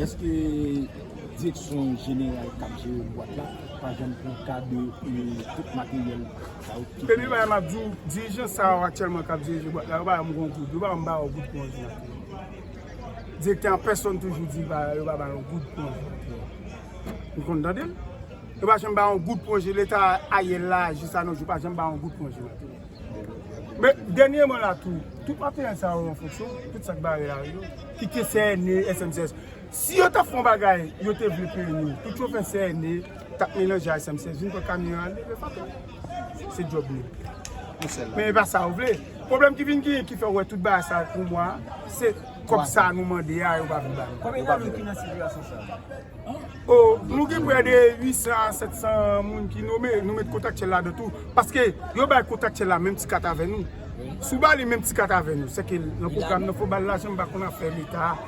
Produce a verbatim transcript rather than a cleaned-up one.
Èske direksyon jeneral k ap jere bwat la pa janm pran ka de tout materyèl sa yo ki Premye bagay m ap di w, dirijan sa yo aktyèlman k ap dirije bwat la, yo pa ban m yon goud, yo pa ban m ba yo goud pou yon jou materyèl. Direktè an pèsòn toujou di yo pa ban yo goud pou yon jou materyèl. M konn tande l. Yo pa janm ba yo goud pou yon jou, leta ayè la, jis a nos jours, pa janm ba yo goud pou yon jou materyèl. Men dènyèman la tou, tout materyèl sa yo an fonksyon, tout sa k bare la yo, kite C N E, S M C S. Si yo t ap fè yon bagay, yo te vle peye nou, tout chofè C N E t ap melanje a S M C S, vin pran kamyon al leve fato. Se djòb nou. Men e pa sa yo vle. Pwoblèm ki vin genyen ki fè w wè tout bagay sa pou mwa, se kòb sa nou mande a, yo pa vin ba nou. Konbyen nan nou ki nan sitiyasyon sa? O, nou gen prè de uit san a sèt san moun ki nome, nou met kontaktyèl ladan tou. Paske yo bay kontaktyèl la menm ti kat avè nou. Si w ba li menm ti kat avè nou, sèke nan pwogram nan fò ba l lajan, m pa konn afè leta.